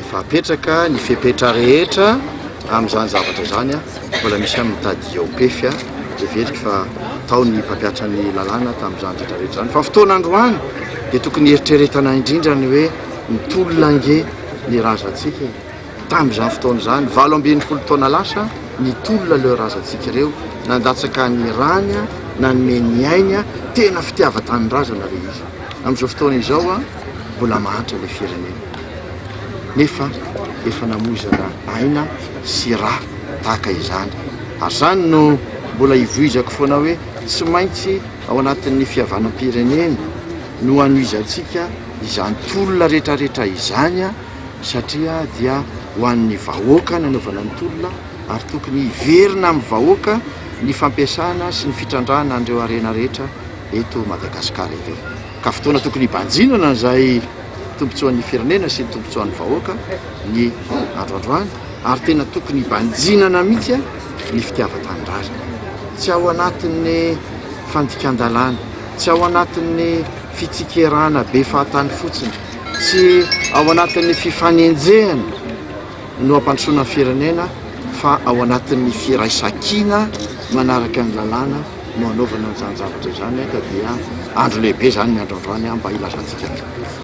Fa apetraka ny fepetra rehetra amin'izany zavatra izany, mbola misy ihany mitady hiao-pefy, heveriko fa tao ny mpampiatra ny lalàna tamin'izany rehetra rehetra izany. Fa fotoana androany dia tokony hieritreretana indrindra ny hoe nitolona ange ny razantsika e. Tamin'izany fotoana izany, 18 taona lasa, nitolona ireo razantsika ireo, nandatsaka ny rany, nanome ny ainy, tena fitiavan-tanindrazana ilay izy. Amin'izao fotoana izao, mbola mahantra ilay firenena, nefa efa namoizana aina sy rà tahaka izany. Ary izany no mbola ivoizako foana hoe tsy maintsy ao anatin'ny fihavanam-pirenena no hanohizantsika izany tolona rehetrarehetra izany, satria dia ho an'ny vahoaka nanaovana ny tolona ary tokony hiverina amin'ny vahoaka ny fampiasana sy ny fitrandrahana an'ireo harena rehetra eto Madagasikara ireo. Ka fotoana tokony hibanjinana izay tombontsoan'ny firenena sy ny tombontsoan'ny vahoaka ny andro androany ary tena tokony hibanjinana mihitsy ny fitiavan-tanindrazana. Tsy ao anatin'ny fandikan-dalàna, tsy ao anatin'ny fitsikerana be fahatany fotsiny. Tsy ao anatin'ny fifanenjehana no hampandrosoana ny firenena fa ao anatin'ny firaisankina manaraka ny lalàna no hanaovana an'izany zavatra izany ka dia andro lehibe izany ny andro androany mba hilazantsika ny.